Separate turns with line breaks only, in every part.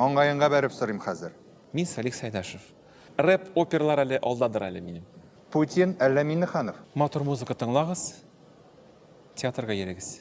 Маңгаеңга бәреп сорыйм хәзер.
Мин Салих Сәйдәшев. Рэп оперлар әле алдадыр әле минем.
Путин әллә Миңнеханов?
Матур музыка тыңлагыз, театрга йөрегез.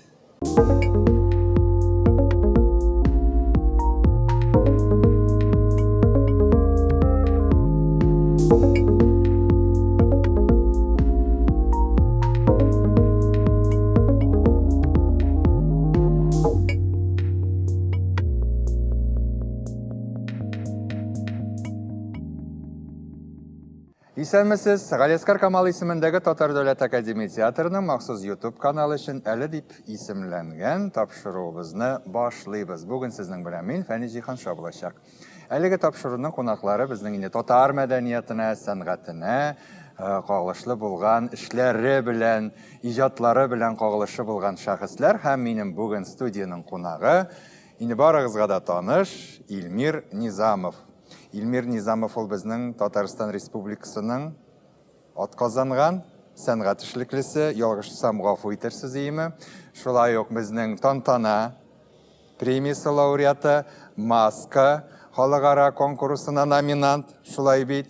Исәнмесез! Галиәскар Камал исемендәге Татар дәүләт академия театрының махсус YouTube каналы өчен әле дип исемләнгән тапшыруыбызны башлыйбыз. Бүген сезнең белән мин, Фәнис Җиһанша булачак. Әлеге тапшыруның кунаклары безнең инде татар мәдәниятына, сәнгатенә э, кагылышлы булган эшләре белән, иҗатлары белән кагылышы булган шәхесләр һәм минем бүген студиянең кунагы инде барыгызга да таныш Илмир Низамов. Илмир Низамов ул безнең Татарстан Республикасының атказанган сәнгать эшлеклесе, ялгышсам гафу итерсез иеме. Шулай ук безнең Тантана премиясе лауреаты, Маска халыкара конкурсына номинант, шулай бит.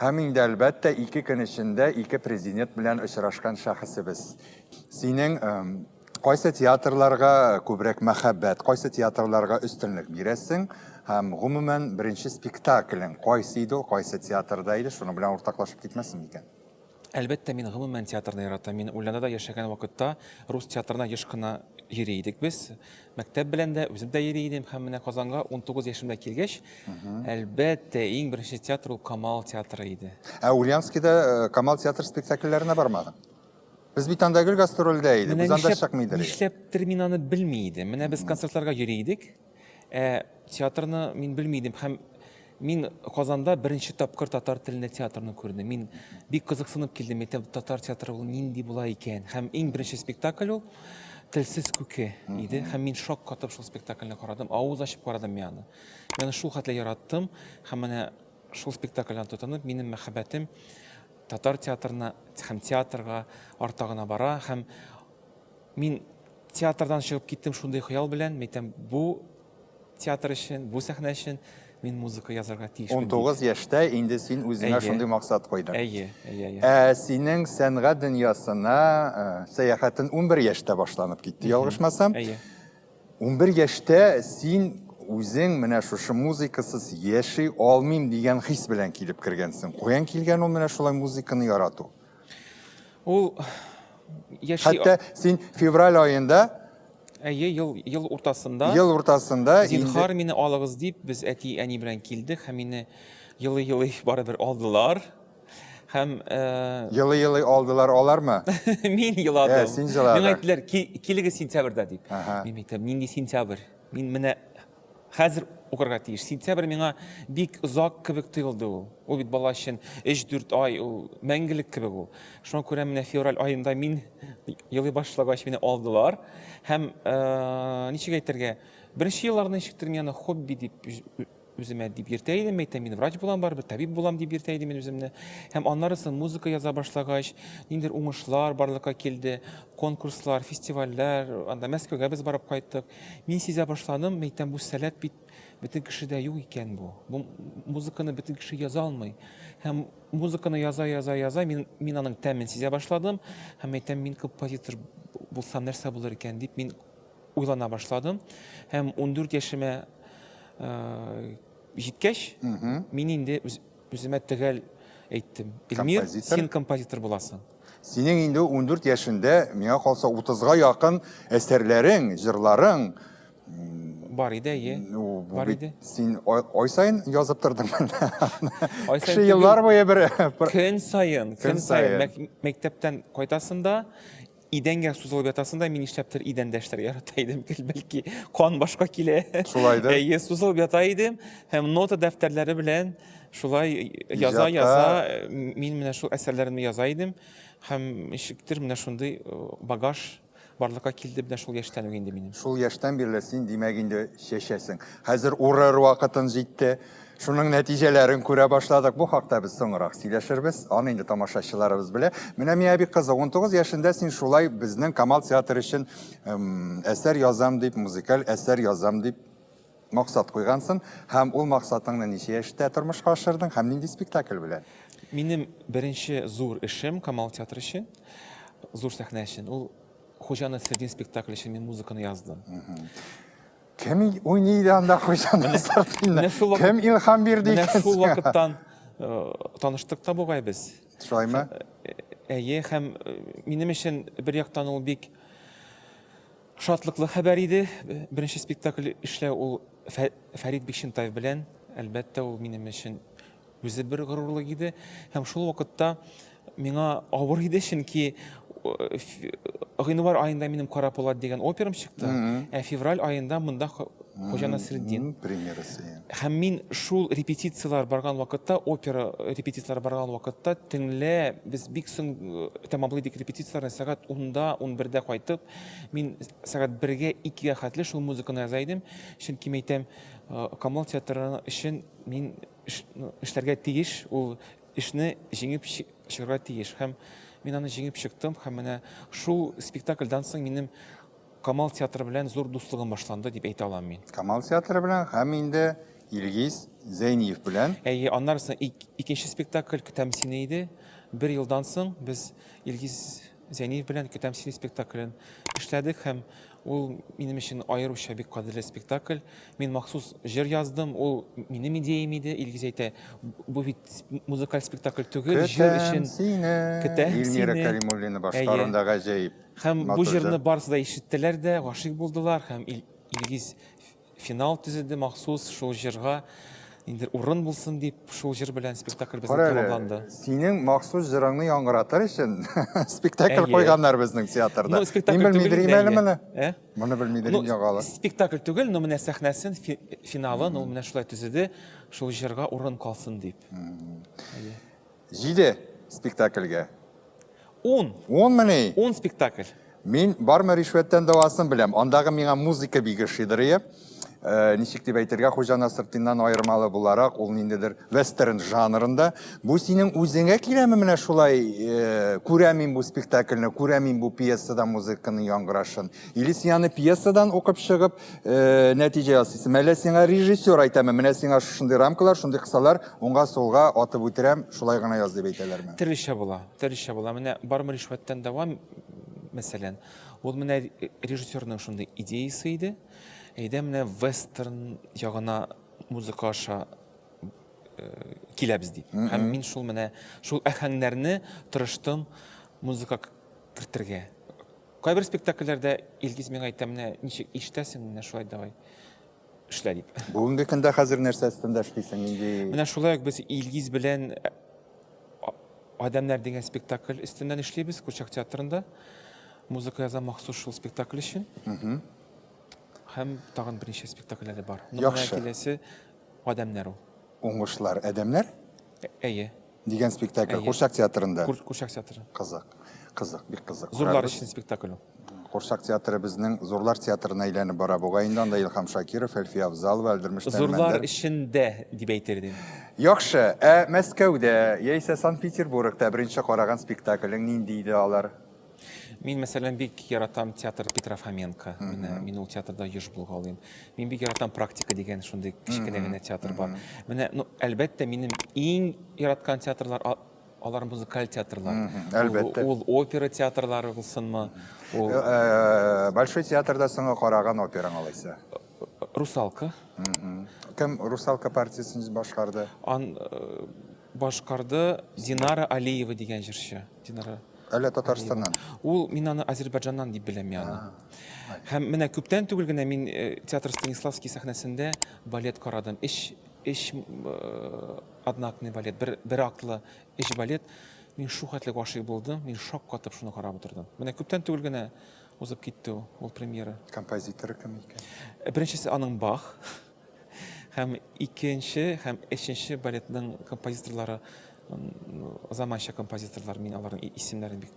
Һәм инде әлбәттә ике көн эчендә ике президент белән очрашкан шәхесебез. Синең Кайсы театрларга күбрәк мәхәббәт, кайсы театрларга өстенлек бирәсең һәм гомумән беренче спектаклең кайсы иде ул, кайсы театрда иде, шуның белән уртаклашып китмәссең микән?
Әлбәттә, мин гомумән театрны яратам. Мин Ульянада яшәгән вакытта рус театрына еш кына йөри идек без. Мәктәп белән дә, үзем дә йөри идем. Һәм менә Казанга 19 яшемдә килгәч, әлбәттә, иң беренче театр ул Камал театры иде.
Ә Ульяновскида э, Камал театр спектакльләренә бармадың? Без бит анда гел гастрольдә идек, без анда чыкмыйдыр.
Нишләптер мин аны белми идем. Менә без концертларга йөри идек, ә театрны мин белми идем. Һәм мин Казанда беренче тапкыр татар телендә театрны күрдем. Мин бик кызыксынып килдем, әйтәм, татар театры ул нинди була икән? Һәм иң беренче спектакль ул Телсез күке иде. Һәм мин шок катып шул спектакльне карадым, авыз ачып карадым мин аны. Мин аны шул хәтле яраттым. Һәм менә шул спектакльдән тотынып, минем мәхәббәтем татар театрына һәм театрга арта гына бара һәм мин театрдан чыгып киттем шундый хыял белән, мин әйтәм, бу театр өчен, бу сәхнә өчен мин музыка язарга тиешмен.
19 яшьтә инде син үзеңә шундый максат куйдың.
Әйе, әйе, әйе.
Ә синең сәнгать дөньясына э, сәяхәтен 11 яшьтә башланып китте, ялгышмасам.
Әйе.
11 яшьтә син үзең менә шушы музыкасыз яши алмыйм дигән хис белән килеп кергәнсең. Каян килгән ул менә шулай музыканы ярату?
Ул яши
Хәтта син февраль аенда
Әйе, ел ел уртасында.
Ел уртасында
Зинхар мине алыгыз дип без әти әни белән килдек һәм мине елый-елый барыбер алдылар. Һәм
э, Елый-елый алдылар алармы?
Мин еладым.
Ә, син еладың.
Миңа әйттеләр, килегез сентябрьдә дип. Мин әйтәм, нинди сентябрь? Мин менә хәзер укырга тиеш. Сентябрь миңа бик озак кебек тоелды ул. Ул бит бала өчен 3-4 ай, ул мәңгелек кебек ул. Шуңа күрә менә февраль аенда мин елый башлагач мине алдылар. Һәм э, ничек әйтергә, беренче елларны ничектер мин аны хобби дип үземә дип йөртә идем, әйтәм, мин врач булам барыбер, табиб булам дип йөртә идем мин үземне. Һәм аннары соң музыка яза башлагач, ниндидер уңышлар барлыкка килде, конкурслар, фестивальләр, анда Мәскәүгә без барып кайттык. Мин сизә башладым, әйтәм, бу сәләт бит бөтен кешедә юк икән бу. Бу музыканы бөтен кеше яза алмый. Һәм музыканы яза, яза, яза, мин, мин аның тәмен сизә башладым. Һәм әйтәм, мин композитор булсам нәрсә булыр икән дип, мин уйлана башладым. Һәм 14 яшемә э, җиткәч, мин инде үземә төгәл әйттем. Эльмир, син композитор буласың.
Синең инде 14 яшендә, миңа калса 30-га якын әсәрләрең, җырларың
бар иде, әйе.
Ну,
бар иде.
Син ай саен язып тордың. Ай саен. Кеше еллар буе бер
көн саен, көн саен мәктәптән кайтасың да Идәнгә сузылып ятасың да, мин нишләптер идәндә эшләргә ярата идем. Бәлки кан башка килә.
Шулай да.
Әйе, сузылып ята идем һәм нота дәфтәрләре белән шулай яза яза мин менә шул әсәрләремне яза идем һәм ничектер менә шундый э, багаж барлыкка килде менә шул яшьтән үк инде минем.
Шул яшьтән бирле син, димәк, инде чәчәсең. Хәзер урыр вакытын җитте. Шуның нәтиҗәләрен күрә башладык. Бу хакта без соңрак сөйләшербез. Аны инде тамашачыларыбыз белә. Менә миңа бик кызык. 19 яшендә син шулай безнең Камал театры өчен әсәр язам дип, музыкаль әсәр язам дип максат куйгансың һәм ул максатыңны ничә яшьтә тормышка ашырдың һәм нинди спектакль белән?
Минем беренче зур эшем Камал театры өчен, зур сәхнә өчен, ул Хуҗа Насретдин спектакле өчен мин музыканы яздым.
Кем уйный иде анда Хуҗа Насретдинны? Кем илһам бирде
икән? Менә шул вакыттан э, таныштык та бугай без.
Шулаймы?
Э, әйе, һәм э, минем өчен бер яктан ул бик шатлыклы хәбәр иде. Беренче спектакль эшләү ул Фәрит Бикчәнтаев белән, әлбәттә, ул минем өчен үзе бер горурлык иде. Һәм шул вакытта миңа авыр иде, чөнки гыйнвар аенда минем Кара Пулат дигән операм чыкты, ә февраль аенда монда Хуҗа Насретдин.
Премьерасы.
Һәм мин шул репетицияләр барган вакытта, опера репетицияләр барган вакытта төнлә без бик соң э, тәмамлый идек репетицияләрне, сәгать 10-да, 11-дә кайтып, мин сәгать 1-гә, 2-гә хәтле шул музыканы яза идем. Чөнки мин әйтәм, э, Камал театры өчен мин эшләргә тиеш, ул эшне җиңеп чыгарга тиеш. Һәм мин аны җиңеп чыктым, һәм менә шул спектакльдән соң минем Камал театры белән зур дуслыгым башланды дип әйтә алам мин.
Камал театры белән һәм инде Илгиз Зәйниев белән.
Әйе, аннары соң икенче спектакль Көтәм сине иде. Бер елдан соң без Илгиз Зәйниев белән Көтәм сине спектаклен эшләдек һәм ул минем өчен аеруча бик кадерле спектакль. Мин махсус җыр яздым, ул минем идеям иде. Илгиз әйтә, бу бит музыкаль спектакль түгел, җыр өчен.
Көтәм сине.
Көтәм
Эльмира
сине.
Кәлимуллина башкаруында гаҗәеп.
Һәм бу җырны барысы да ишеттеләр дә, гашыйк булдылар һәм Илгиз финал төзеде махсус шул җырга инде урын булсын дип, шул җыр белән спектакль безнең тәмамланды.
Синең махсус җырыңны яңгыратыр өчен спектакль куйганнар безнең театрда.
Ну, спектакль
Мин белмидер идем әле моны. Ә? Моны белмидер
идем ягалы. Спектакль түгел, но менә сәхнәсен, финалын ул менә шулай төзеде, шул җырга урын калсын дип.
Җиде спектакльгә.
Ун.
Унмыни?
Ун спектакль.
Мин бармы ришвәттән дәвасын беләм. Андагы миңа музыка бик ошыйдыр. Э, ничек дип әйтергә, Хуҗа Насретдиннан аермалы буларак, ул ниндидер вестерн жанрында. Бу синең үзеңә киләме менә шулай, э, күрәм мин бу спектакльне, күрәм мин бу пьесада музыканың яңгырашын. Или син аны пьесадан укып чыгып, э, нәтиҗә ясыйсың? Әллә сиңа режиссер әйтәме, менә сиңа шушындый рамкалар, шундый кысалар, уңга сулга атып үтерәм, шулай гына яз дип әйтәләрме?
Төрлечә була, төрлечә була. Менә бармы ришвәттән дәвам, мәсәлән, ул менә режиссерның шундый идеясы иде. Әйдә менә вестерн ягына музыка аша э, киләбез дип. Һәм мин шул менә шул әһәңнәрне тырыштым музыка кертергә. Кайбер спектакльләрдә Илгиз миңа әйтә, менә ничек ишетәсең, менә шулай давай эшлә дип.
Бүгенге көндә хәзер нәрсә өстендә эшлисең, нинди?
Менә шулай ук без Илгиз белән э, Адәмнәр дигән спектакль өстеннән эшлибез Курчак театрында. Музыка язам махсус шул спектакль өчен. Һәм тагын берничә спектакль әле бар.
Яхшы.
Киләсе Адәмнәр ул.
Уңышлар. Адәмнәр?
Әйе.
Дигән спектакль Курчак театрында.
Курчак театры.
Кызык. Кызык, бик кызык.
Зурлар өчен спектакль ул.
Курчак театры безнең зурлар театрына әйләнеп бара бугай инде. Анда Илһам Шакиров, Әлфия Авзалова, Әлдермеш
Зурлар өчен дә дип әйтер идем.
Яхшы. Ә Мәскәүдә яисә Санкт-Петербургта беренче караган спектаклең нинди иде алар?
Мин, мәсәлән, бик яратам театр Петра Фоменко. Менә мин ул театрда еш булгалыйм. Мин бик яратам Практика дигән шундый кечкенә генә театр бар. Менә, ну, әлбәттә, минем иң яраткан театрлар алар музыкаль театрлар.
Әлбәттә.
Ул, ул опера театрлары булсынмы?
Ул э, э, Большой театрда соңгы караган операң алайса.
Русалка.
Кем Русалка партиясен башкарды?
Ан э, башкарды Динара Алиева дигән җырчы. Динара.
Әллә Татарстаннан?
Ул мин аны Азербайҗаннан дип беләм мин аны. Һәм менә күптән түгел генә мин э, театр Станиславский сәхнәсендә балет карадым. Өч өч э, одноактный балет, бер бер актлы өч балет. Мин шул хәтле гашыйк булдым, мин шаккатып шуны карап утырдым. Менә күптән түгел генә узып китте ул, ул премьера.
Композиторы кем икән?
Э, беренчесе аның Бах. Һәм икенче һәм өченче балетның композиторлары заманча композиторлар, мин аларның исемнәрен бик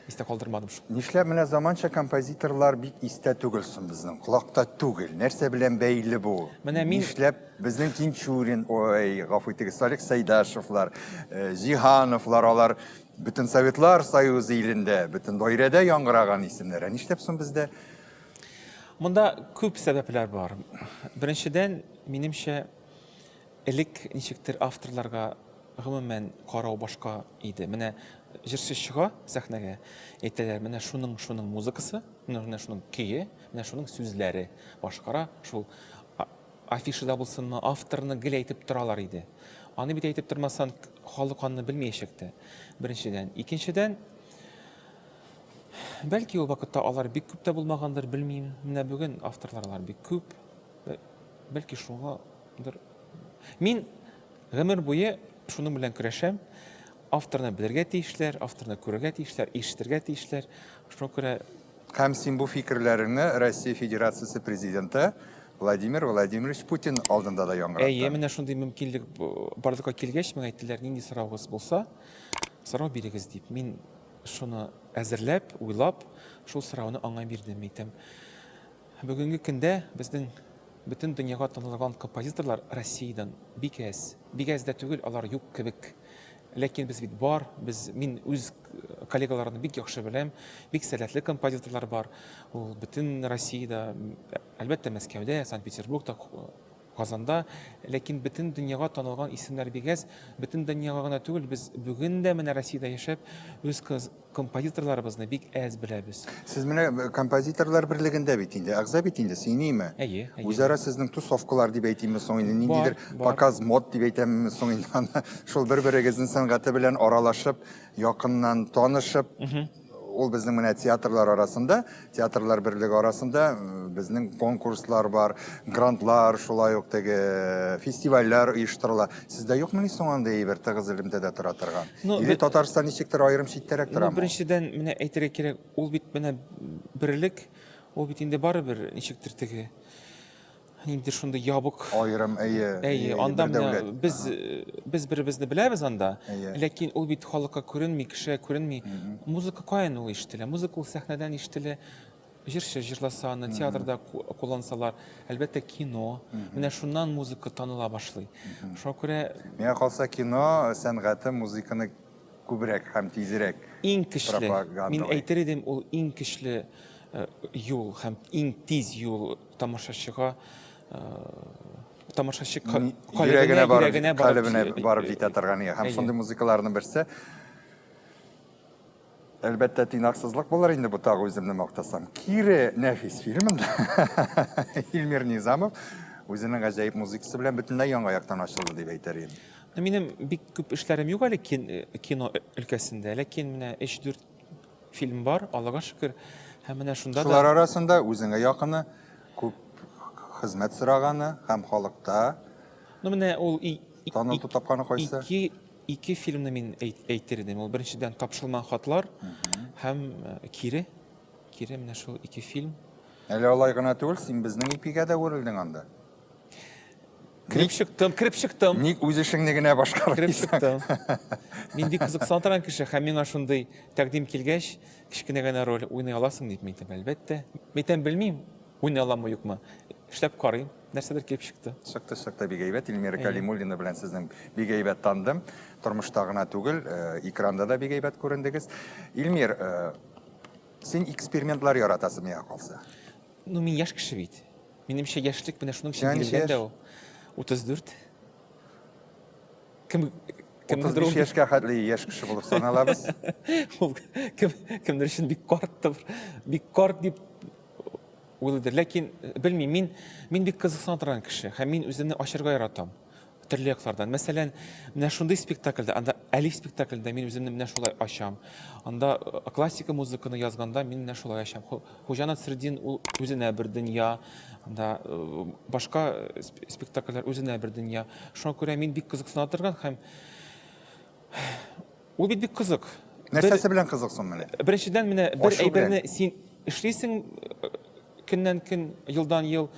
истә калдырмадым шул.
Нишләп менә заманча композиторлар бик истә түгел соң безнең, колакта түгел. Нәрсә белән бәйле бу?
Менә мин
Нишләп безнең Тинчурин, ой, гафу итегез, Салих Сәйдәшевлар, э, Җиһановлар, алар бөтен Советлар Союзы илендә, бөтен даирәдә яңгыраган исемнәр. Ә нишләп соң бездә?
Монда күп сәбәпләр бар. Беренчедән, минемчә, элек ничектер авторларга гомумән карау башка иде. Менә җырчы чыга сәхнәгә, әйтәләр, менә шуның шуның музыкасы, менә шуның көе, менә шуның сүзләре башкара, шул афишада булсынмы, авторны гел әйтеп торалар иде. Аны бит әйтеп тормасан, халык аны белмәячәк тә. Беренчедән. Икенчедән, бәлки ул вакытта алар бик күп тә булмагандыр, белмим. Менә бүген авторлар алар бик күп. Бәлки шуңадыр. Мин гомер буе шуның белән көрәшәм. Авторны белергә тиешләр, авторны күрергә тиешләр, ишетергә тиешләр. Шуңа күрә
Һәм син бу фикерләреңне Россия Федерациясе Президенты Владимир Владимирович Путин алдында да яңгыраттың.
Әйе, менә шундый мөмкинлек барлыкка килгәч, миңа әйттеләр, нинди соравыгыз булса, сорау бирегез дип. Мин шуны әзерләп, уйлап, шул сорауны аңа бирдем. Әйтәм, бүгенге көндә безнең бөтен дөньяга танылган композиторлар Россиядән бик әз. Бик әз дә түгел, алар юк кебек. Ләкин без бит бар, без, мин үз коллегаларымны бик яхшы беләм, бик сәләтле композиторлар бар. Ул бөтен Россиядә, әлбәттә, Мәскәүдә, Санкт-Петербургта, Казанда, ләкин бөтен дөньяга танылган исемнәр бик әз. Бөтен дөньяга гына түгел, без бүген дә менә Россиядә яшәп, үз композиторларыбызны бик әз беләбез.
Сез менә э, композиторлар берлегендә бит инде, әгъза бит инде, син
Әйе,
әйе. Үзара сезнең тусовкалар дип әйтимме соң инде, ниндидер показ мод дип әйтәмме соң инде аны. Шул бер-берегезнең сәнгате белән аралашып, якыннан танышып, ул безнең менә театрлар арасында, театрлар берлеге арасында безнең конкурслар бар, грантлар, шулай ук теге фестивальләр оештырыла. Сездә юкмыни соң андый әйбер тыгыз элемтәдә тора торган? Ну, Или Татарстан ничектер аерым читтәрәк торамы?
Ну, беренчедән, менә әйтергә кирәк, ул бит менә берлек, ул бит инде барыбер ничектер теге ниндидер шундый ябык
аерым әйе
әйе анда менә без без беребезне беләбез анда ләкин ул бит халыкка күренми кешегә күренми музыка каян ул ишетелә музыка ул сәхнәдән ишетелә җырчы җырласа аны театрда куллансалар әлбәттә кино менә шуннан музыка таныла башлый шуңа күрә
миңа калса кино сәнгате музыканы күбрәк һәм тизрәк
иң көчле мин әйтер идем ул иң көчле юл һәм иң тиз юл тамашачыга тамашачы
йөрәгенә барып, калебенә барып җитә торган һәм шундый музыкаларның берсе әлбәттә тыйнаксызлык булыр инде бу тагы үземне мактасам кире нәфис фильмында Илмир Низамов үзенең гаҗәеп музыкасы белән бөтенләй яңа яктан ачылды дип әйтер идем.
Минем бик күп эшләрем юк әле кино өлкәсендә, ләкин менә 3-4 Фильм бар, Аллага шөкер. Һәм менә шунда
да Шулар арасында үзеңә якыны, күп хезмәт сораганы һәм халыкта
Ну менә ул и,
танылту тапканы кайсы?
Ике, ике фильмны мин әйтер идем. Ул беренчедән Тапшырылмаган хатлар һәм э, Кире. Кире менә шул ике фильм.
Әле алай гына түгел, син безнең ипигә дә үрелдең анда.
Кереп чыктым, кереп чыктым.
Ник үз эшеңне генә башкармыйсың?
Кереп чыктым. Мин бик кызыксына торган кеше һәм миңа шундый тәкъдим килгәч, кечкенә генә роль уйный аласың дип, мин әйтәм, әлбәттә. Мин әйтәм, белмим, уйный аламмы, юкмы. Эшләп карыйм, нәрсәдер килеп чыкты.
Чыкты, чыкты, бик әйбәт. Эльмира Калимуллина белән сезнең бик әйбәт тандем. Тормышта гына түгел, э, экранда да бик әйбәт күрендегез. Эльмир, э, син экспериментлар яратасың миңа калса.
Ну, мин яшь кеше бит. Минемчә, яшьлек менә шуның өчен бирелгән дә ул. 34.
Кем кемнеңдер 35 яшькә хәтле яшь кеше булып саналабыз.
Ул кем кемдер өчен бик карттыр, бик карт дип уйлыйдыр. Ләкин белмим, мин мин бик кызыксына торган кеше һәм мин үземне ачырга яратам. Төрле яклардан. Мәсәлән, менә шундый спектакльдә, анда Әлиф спектаклендә мин үземне менә шулай ачам. Анда э, классика музыканы язганда мин менә шулай ачам. Хуҗа Насретдин ул үзенә бер дөнья, анда э, башка э, спектакльләр үзенә бер дөнья. Шуңа күрә мин бик кызыксына торган һәм ул бит бик кызык.
Нәрсәсе белән кызык соң менә?
Беренчедән, менә бер әйберне син эшлисең көннән көн, елдан ел,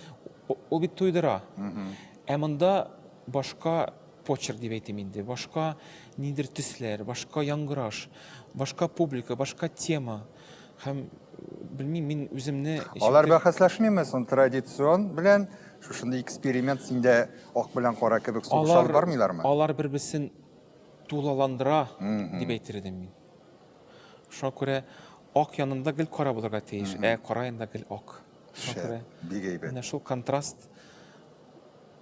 ул бит туйдыра. Ә монда башка почерк дип әйтим инде, башка ниндидер төсләр, башка яңгыраш, башка публика, башка тема. Һәм белмим, мин үземне
Алар бәхәсләшмиме соң традицион белән шушындый эксперимент синдә ак белән кара кебек сугыш алып бармыйлармы?
Алар бер-берсен тулыландыра дип әйтер идем мин. Шуңа күрә ак янында гел кара булырга тиеш, ә кара янында гел ак.
Шәп, бик әйбәт.
Менә шул контраст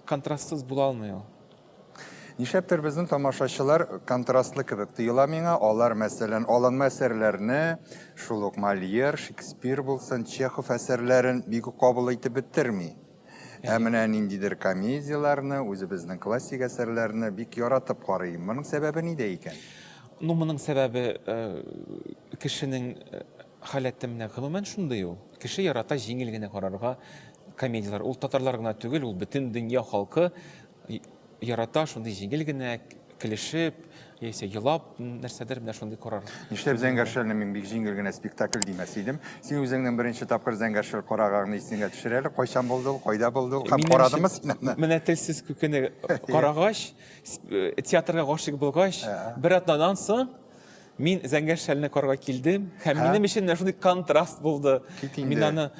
контрастсыз була алмый ул.
Нишләптер безнең тамашачылар контрастлы кебек тоела миңа. Алар, мәсәлән, алынма әсәрләрне, шул ук Мольер, Шекспир булсын, Чехов әсәрләрен бик үк кабул итеп бетерми. Ә менә ниндидер комедияләрне, үзебезнең классик әсәрләрне бик яратып карый. Моның сәбәбе нидә икән?
Ну, моның сәбәбе э, кешенең э, халәте менә гомумән шундый ул. Кеше ярата җиңел генә карарга комедияләр. Ул татарлар гына түгел, ул бөтен дөнья халкы ярата шундый җиңел генә көлешеп, яисә елап нәрсәдер менә шундый карар.
Нишләп Зәңгәр шәлне мин бик җиңел генә спектакль димәс идем. Син үзеңнең беренче тапкыр Зәңгәр шәл караганыңны исеңә төшер әле. Кайчан булды ул, кайда булды ул һәм карадыңмы син аны?
Менә Телсез күкене карагач, э, театрга гашыйк булгач, бер атнадан соң мин Зәңгәр шәлне карарга килдем һәм минем өчен менә шундый контраст булды. Мин аны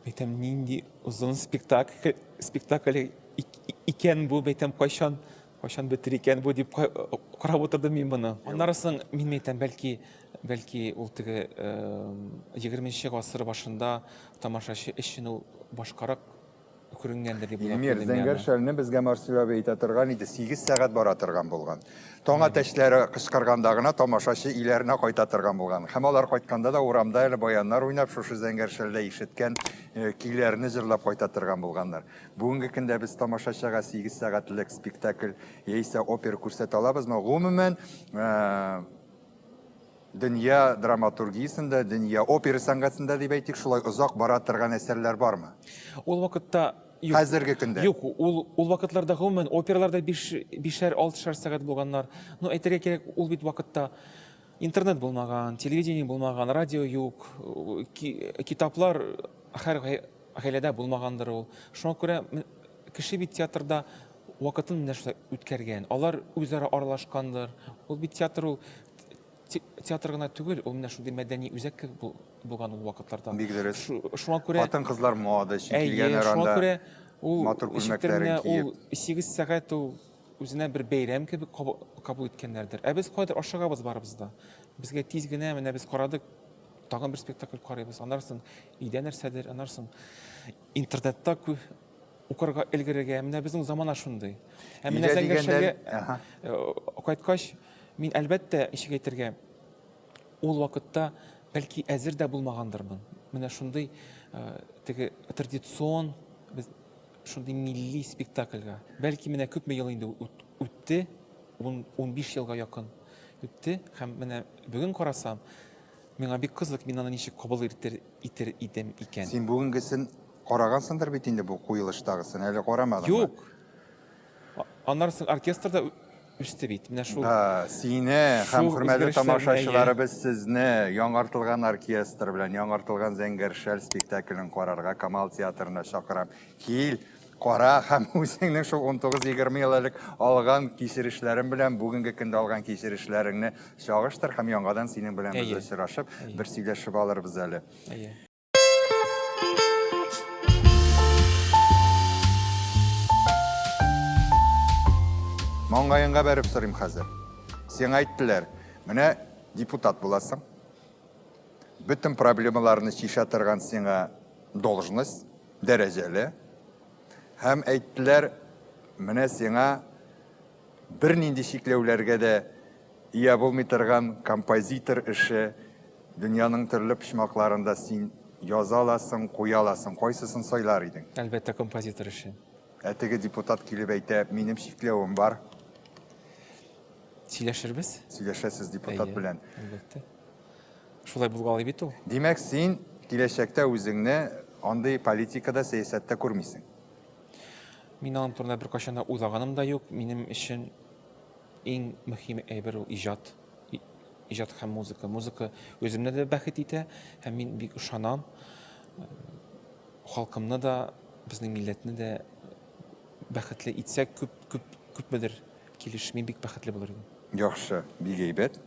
әйтәм, нинди озын спектакль, спектакль икән бу, әйтәм, кайчан, кайчан бетер икән бу дип карап утырдым мин моны. Аннары соң мин әйтәм, бәлки, бәлки ул теге 20 гасыр башында тамашачы өчен ул башкарак күренгәндер дип уйлап
Илмир, Зәңгәр шәлне безгә Марсил абый әйтә торган иде, 8 сәгать бара торган булган. Таң әтәчләре кычкырганда гына тамашачы өйләренә кайта торган булган. Һәм алар кайтканда да урамда әле баяннар уйнап, шушы Зәңгәр шәлдә ишеткән көйләрне җырлап кайта торган булганнар. Бүгенге көндә без тамашачыга 8 сәгатьлек спектакль яисә опера күрсәтә алабызмы? Гомумән, дөнья драматургиясендә, дөнья опера сәнгатендә дип әйтик, шулай озак бара торган әсәрләр бармы?
Ул вакытта юк.
Хәзерге көндә.
Юк, ул ул вакытларда гомумән опералар да биш, бишәр, алтышар сәгать булганнар. Ну, әйтергә кирәк, ул бит вакытта интернет булмаган, телевидение булмаган, радио юк, китаплар һәр Гаиләдә булмагандыр ул. Шуңа күрә кеше бит театрда вакытын менә шулай үткәргән. Алар үзара аралашкандыр. Ул бит театр ул театр гына түгел, ул менә шундый мәдәни үзәк кебек булган ул вакытларда.
Бик дөрес.
Шуңа күрә
хатын-кызлар мода өчен килгәннәр анда.
Шуңа күрә ул
матур күлмәкләрен
киеп. Ул 8 сәгать ул үзенә бер бәйрәм кебек кабул иткәннәрдер. Ә без кайдыр ашыгабыз барыбыз да. Безгә тиз генә менә без карадык, тагын бер спектакль карыйбыз. Аннан соң өйдә нәрсәдер, аннан соң интернетта укырга өлгерергә. Менә безнең замана шундый.
Ә менә
Зәңгәршәлгә э, кайткач, мин әлбәттә, ничек әйтергә, ул вакытта бәлки әзер дә булмагандырмын. Менә шундый э, теге традицион без шундый милли спектакльгә. Бәлки менә күпме ел инде үтте, 15 елга якын үтте һәм менә бүген карасам, Миңа бик кызык, мин аны ничек кабул итер, итер идем икән?
Син бүгенгесен карагансыңдыр бит инде бу куелыштагысын, әле карамадыңмы?
Юк. Аннары соң оркестр да үсте бит. Менә шул.
Да, сине һәм хөрмәтле тамашачыларыбыз сезне яңартылган оркестр белән яңартылган Зәңгәр шәл спектаклен карарга Камал театрына чакырам. Кил, кара һәм үзеңнең шул 19-20 ел элек алган кичерешләрең белән бүгенге көндә алган кичерешләреңне чагыштыр һәм яңадан синең белән без очрашып, бер сөйләшеп алырбыз әле.
Әйе.
Маңгаеңга бәреп сорыйм хәзер. Сиңа әйттеләр, менә депутат буласың. Бөтен проблемаларны чишә торган сиңа должность. Дәрәҗәле. Һәм әйттеләр, менә сиңа бернинди чикләүләргә дә ия булмый торган композитор эше, дөньяның төрле почмакларында син яза аласың, куя аласың, кайсысын сайлар идең?
Әлбәттә, композитор эше.
Ә теге депутат килеп әйтә, минем чикләвем бар.
Сөйләшербез.
Сөйләшәсез депутат белән.
Әлбәттә. Шулай булгалый бит ул.
Димәк, син киләчәктә үзеңне андый политикада, сәясәттә күрмисең?
Мин аның турында беркайчан да уйлаганым да юк. Минем өчен иң мөһим әйбер ул иҗат. Иҗат һәм музыка. Музыка үземне дә бәхет итә һәм мин бик ышанам. Халкымны да, безнең милләтне дә бәхетле итсәк, күп, күп, күпмедер килеш, мин бик бәхетле булыр идем.
Яхшы, бик әйбәт.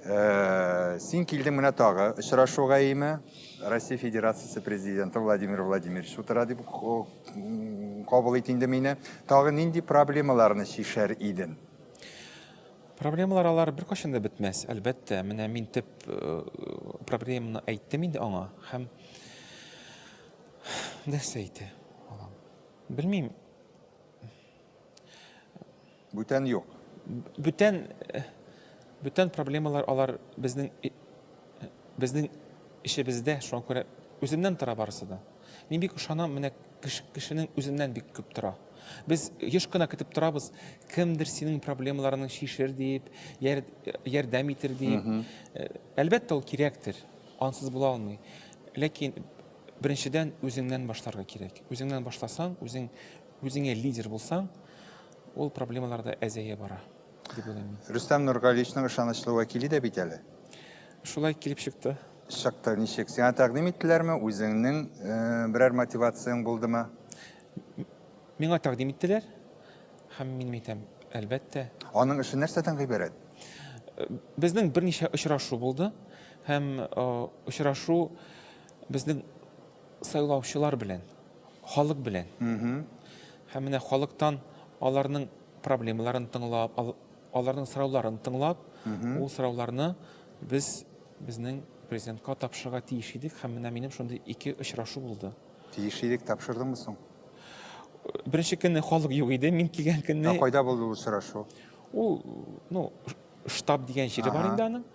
Э, син килдең менә тагы очрашуга име? Россия Федерациясе президенты Владимир Владимирович утыра дип кабул ит инде мине. Тагы нинди проблемаларны чишәр идең?
Проблемалар алар беркайчан да бетмәс, әлбәттә. Менә мин төп э, проблеманы әйттем инде аңа һәм. Нәрсә әйтә алам? Белмим.
Бүтән юк.
Бүтән бүтән проблемалар алар безнең безнең эшебездә, шуңа күрә үземнән тора барысы да. Мин бик ышанам, менә кешенең үзеннән бик күп тора. Без еш кына көтеп торабыз, кемдер синең проблемаларыңны чишер дип, ярдәм итер дип. Әлбәттә, ул кирәктер, ансыз була алмый. Ләкин беренчедән үзеңнән башларга кирәк. Үзеңнән башласаң, үзең үзеңә лидер булсаң, ул проблемалар да әзәя бара, дип уйлыйм мин.
Рөстәм Нургалиевичның ышанычлы вәкиле дә бит әле.
Шулай килеп чыкты.
Чыкты ничек? Сиңа тәкъдим иттеләрме? Үзеңнең берәр мотивацияң булдымы?
Миңа тәкъдим иттеләр һәм мин әйтәм, әлбәттә.
Аның эше нәрсәдән гыйбарәт?
Безнең берничә очрашу булды һәм очрашу безнең сайлаучылар белән, халык белән. Һәм менә халыктан аларның проблемаларын тыңлап, аларның сорауларын тыңлап, ул сорауларны без безнең президентка тапшырырга тиеш идек һәм менә минем шундый ике очрашу булды.
Тиеш идек, тапшырдыңмы соң?
Беренче көнне халык юк иде, мин килгән көнне.
Ә кайда булды ул очрашу?
Ул, ну, штаб дигән җире бар инде аның.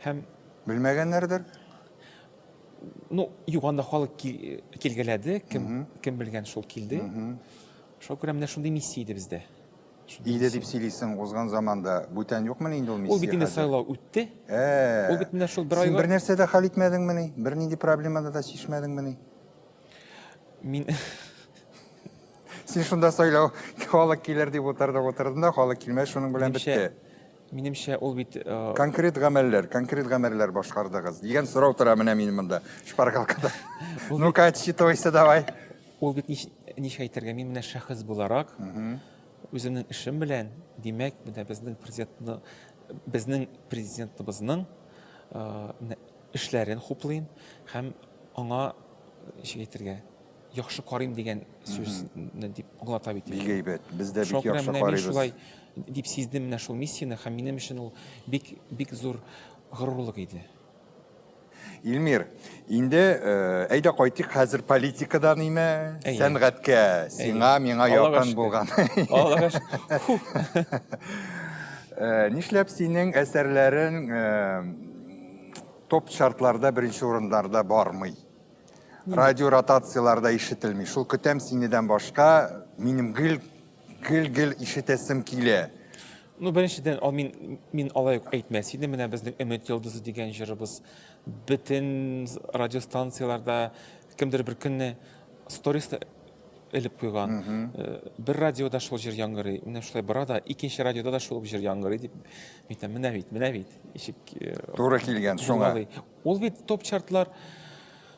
Һәм
белмәгәннәрдер.
Ну, юк, анда халык килгәләде, кем кем белгән шул килде. Шуңа күрә менә шундый миссия иде бездә.
Иде дип сөйлисең, узган заманда бүтән юкмыни инде ул миссия?
Ул бит инде сайлау үтте.
Ә.
Ул бит менә шул бер айга.
Син бер нәрсә дә хәл итмәдеңмени? Бернинди проблеманы да чишмәдеңмени?
Мин
Син шунда сайлау халык килер дип утырдың, утырдың да халык килмәс, шуның белән бетте.
Минемчә, ул бит
э, конкрет гамәлләр, конкрет гамәлләр башкардыгыз дигән сорау тора менә минем монда шпаргалкада. Ну-ка, отчитывайся давай.
Ул бит ничек әйтергә, мин менә шәхес буларак, үземнең эшем белән, димәк, менә безнең президентны, безнең президентыбызның э, эшләрен хуплыйм һәм аңа ничек әйтергә, яхшы карыйм дигән сүзне дип аңлата бит.
Бик әйбәт. Без дә бик яхшы карыйбыз.
Шулай дип сиздем менә шул миссияне һәм минем өчен ул бик бик зур горурлык иде.
Илмир, инде э, әйдә кайтыйк хәзер политикадан име, сәнгатькә, сиңа, миңа якын булган.
Аллага шөкер.
Э, нишләп синең әсәрләрең э, топ чартларда беренче урыннарда бармый? Радио ротацияләрдә ишетелми. Шул көтәм синедән башка минем гел гел гел ишетәсем килә.
Ну, беренчедән, ал мин мин алай ук әйтмәс идем. Менә безнең Өмет йолдызы дигән җырыбыз бөтен радиостанцияләрдә кемдер бер көнне сториста элеп куйган. Э, бер радиода шул җыр яңгырый. Менә шулай бара да, икенче радиода да шул ук җыр яңгырый дип. Әйтәм, менә бит, менә бит. Ничек
э, туры килгән шуңа.
Ул бит топ чартлар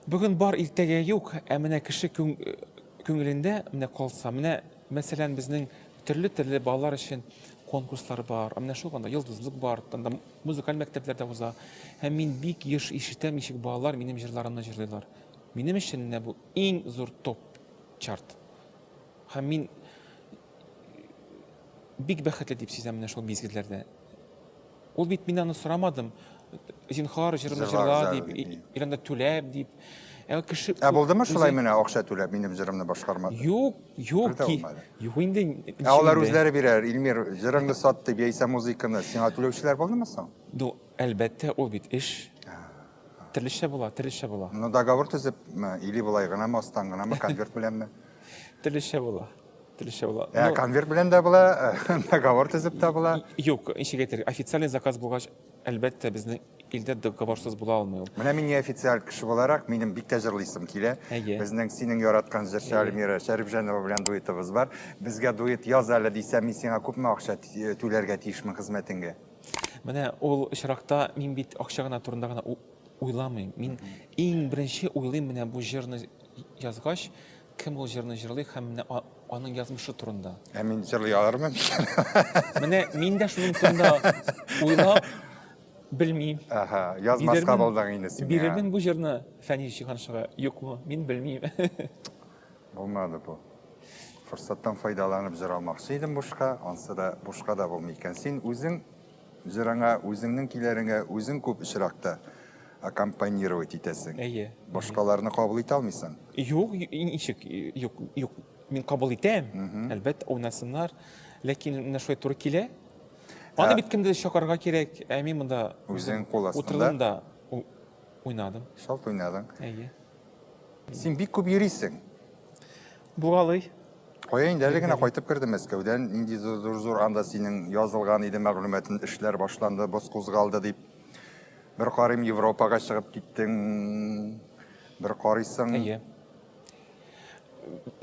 бүген бар, иртәгә юк, ә менә кеше күңелендә менә калса, менә мәсәлән безнең төрле-төрле балалар өчен конкурслар бар, ә менә шул анда йолдызлык бар, анда музыкаль мәктәпләрдә уза. Һәм мин бик еш ишетәм, ничек балалар минем җырларымны җырлыйлар. Минем өчен менә бу иң зур топ чарт. Һәм мин бик бәхетле дип сизәм менә шул мизгелләрдә. Ул бит мин аны сорамадым. Зинхар җырымны җырла дип, ирәндә түләп дип.
Ә кеше Ә булдымы шулай менә акча түләп минем җырымны башкармады?
Юк, юк. Юк инде.
Ә алар үзләре бирәр, Илмир, җырыңны сат дип, яисә музыканы сиңа түләүчеләр булдымы соң?
Ну, әлбәттә, ул бит эш. Төрлечә була, төрлечә була.
Ну, договор төзепме, или болай гынамы, астан гынамы, конверт беләнме?
Төрлечә була. Төрлечә була.
Ә, ну, конверт белән дә була, договор төзеп тә була.
Юк, ничек әйтергә, официальный заказ булгач, әлбәттә, безнең илдә договорсыз була алмый ул.
Менә мин неофициаль кеше буларак, минем бик тә җырлыйсым килә.
Әйе.
Безнең синең яраткан җырчы Альмира Шәрипҗанова белән дуэтыбыз бар. Безгә дуэт яз әле дисәм, мин сиңа күпме акча түләргә тиешмен хезмәтеңгә?
Менә ул очракта мин бит акча гына турында гына уйламыйм. Мин иң беренче уйлыйм менә бу җырны язгач, Кем ул җырны җырлый һәм менә аның язмышы турында?
Ә мин җырлый алырмын микән?
Менә мин дә шуның турында уйлап белмим.
Ага, язмаска булдың инде син.
Бирермен бу җырны Фәнис Җиһаншага, юкмы? Мин белмим.
Булмады бу. Форсаттан файдаланып җыр алмакчы идем бушка, ансы да бушка да булмый икән. Син үзең җырыңа, үзеңнең көйләреңә үзең күп очракта. аккомпанировать итәсең.
Әйе.
Башкаларны кабул итә алмыйсың.
Юк, ничек, юк, юк, мин кабул итәм, әлбәттә, уйнасыннар, ләкин менә шулай туры килә. Аны бит кемдер чакырырга кирәк, ә мин монда
үзең кул астында
утырдым да уйнадым.
Шалт уйнадың.
Әйе.
Син бик күп йөрисең.
Булгалый.
Кая инде әле генә кайтып кердем Мәскәүдән, нинди зур-зур анда синең язылган иде мәгълүматын, эшләр башланды, боз кузгалды дип. Бер карыйм, Европага чыгып киттең, бер карыйсың.
Әйе.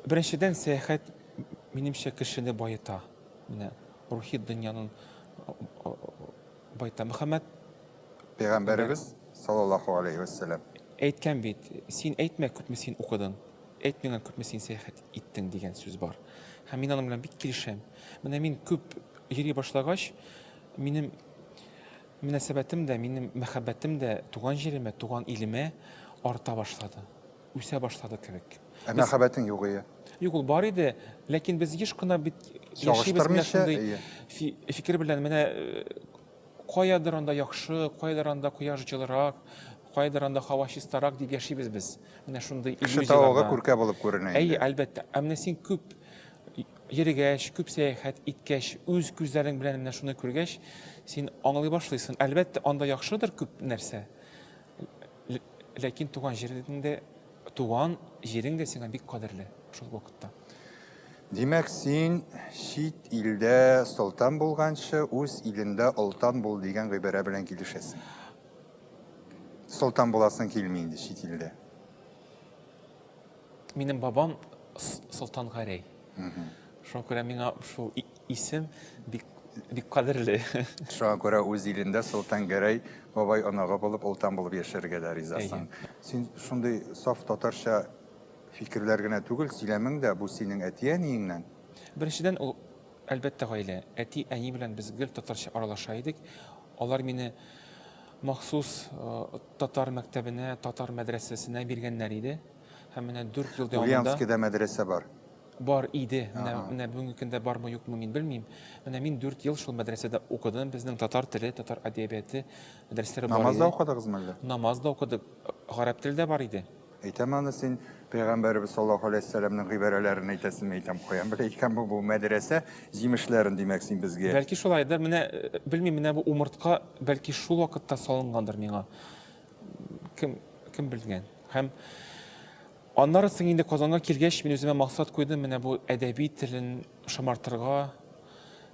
Беренчедән, сәяхәт, минемчә, кешене баета. Менә рухи дөньяның баета. Мөхәммәд
Пәйгамбәребез саллаллаһу алейһи вәссәлам
әйткән бит, син әйтмә, күпме син укыдың, әйт миңа, күпме син сәяхәт иттең дигән сүз бар. Һәм мин аның белән бик килешәм. Менә мин күп йөри башлагач, минем мөнәсәбәтем дә, минем мәхәббәтем дә туган җиремә, туган илемә арта башлады, үсә башлады кебек.
Ә мәхәббәтең юк ие?
Юк, ул бар иде, ләкин без еш кына бит яшибез менә шундый фикер белән, менә каядыр анда яхшы, каядыр анда кояш җылырак, каядыр анда һава чистарак дип яшибез без. Менә шундый
иллюзияләрдә. Кеше тавыгы күркә булып күренә
инде. Әйе, әлбәттә. Ә менә син күп йөргәч, күп сәяхәт иткәч, үз күзләрең белән менә шуны күргәч, син аңлый башлыйсың. Әлбәттә, анда яхшыдыр күп нәрсә. Ләкин туган җирең дә, туган җирең дә сиңа бик кадерле шул вакытта.
Димәк, син чит илдә солтан булганчы, үз илендә олтан бул дигән гыйбарә белән килешәсең. Солтан буласың килми инде чит илдә.
Минем бабам Солтан Гәрәй. Шуңа күрә миңа шул исем бик бик кадерле.
Шуңа күрә үз илендә Солтан Гәрәй бабай оныгы булып, олтан булып яшәргә дә ризасың. Син шундый саф татарча фикерләр генә түгел, сөйләмең дә бу синең әти-әниеңнән.
Беренчедән, ул, әлбәттә, гаилә. Әти-әни белән без гел татарча аралаша идек. Алар мине махсус татар мәктәбенә, татар мәдрәсәсенә биргәннәр иде. Һәм менә 4 ел дәвамында
Ульяновскида мәдрәсә бар.
Бар иде. Менә, менә бүгенге көндә бармы, юкмы, мин белмим. Менә мин 4 ел шул мәдрәсәдә укыдым. Безнең татар теле, татар әдәбияты дәресләре
бар иде. Намаз да укыдыгызмы әллә?
Намаз да укыдык. Гарәп теле дә бар иде.
Әйтәм аны син пәйгамбәребез саллаллаһу алейһи вәссәламнең гыйбарәләрен әйтәсеңме, әйтәм, каян белә икән бу бу мәдрәсә җимешләрен, димәк, син безгә.
Бәлки шулайдыр, менә э, белмим, менә бу умыртка бәлки шул вакытта салынгандыр миңа. Кем кем белгән. Һәм аннары соң инде Казанга килгәч, мин үземә максат куйдым, менә бу әдәби телен шомартырга.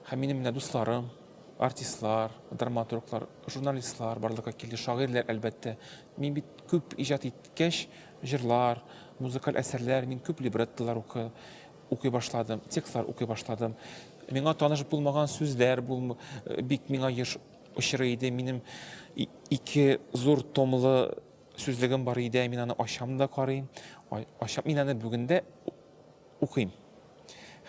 Һәм минем менә дусларым, артистлар, драматурглар, журналистлар барлыкка килде, шагыйрьләр, әлбәттә. Мин бит күп иҗат иткәч, җырлар, музыкаль әсәрләр, мин күп либреттолар укы, укый башладым, текстлар укый башладым. Миңа таныш булмаган сүзләр бул, бик миңа еш очрый иде. Минем ике зур томлы сүзлегем бар иде, мин аны ачам да карыйм. Ачам, мин аны бүген дә укыйм.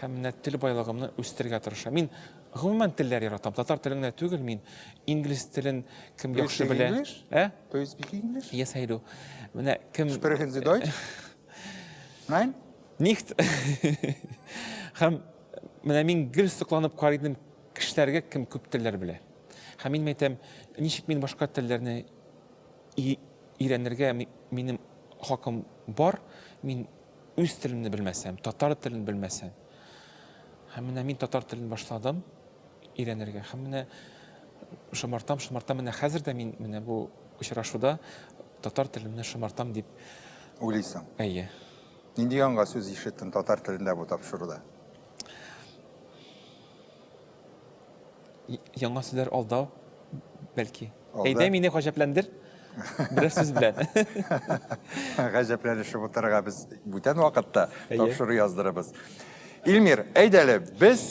Һәм менә тел байлыгымны үстерергә тырышам. Мин гомумән телләр яратам. Татар телен генә түгел, мин инглиз телен кем яхшы белә.
English?
Ә?
Do you speak English?
Yes, I do. Менә кем
Sprechen Sie Deutsch? Nein?
Nicht. Һәм менә мин гел сокланып карый идем кешеләргә, кем күп телләр белә. Һәм мин әйтәм, ничек мин башка телләрне өйрәнергә минем хакым бар, мин үз телемне белмәсәм, татар телен белмәсәм. Һәм менә мин татар телен башладым өйрәнергә. Һәм менә шомартам, шомартам. Менә хәзер дә мин менә бу очрашуда татар телемне шомартам дип
уйлыйсың.
Әйе.
Нинди яңа сүз ишеттең татар телендә бу тапшыруда?
Яңа сүзләр алдау, бәлки. Әйдә, мине гаҗәпләндер. Берәр сүз белән.
Гаҗәпләнешеп утырырга без бүтән вакытта тапшыру яздырыбыз. Илмир, әйдә әле, без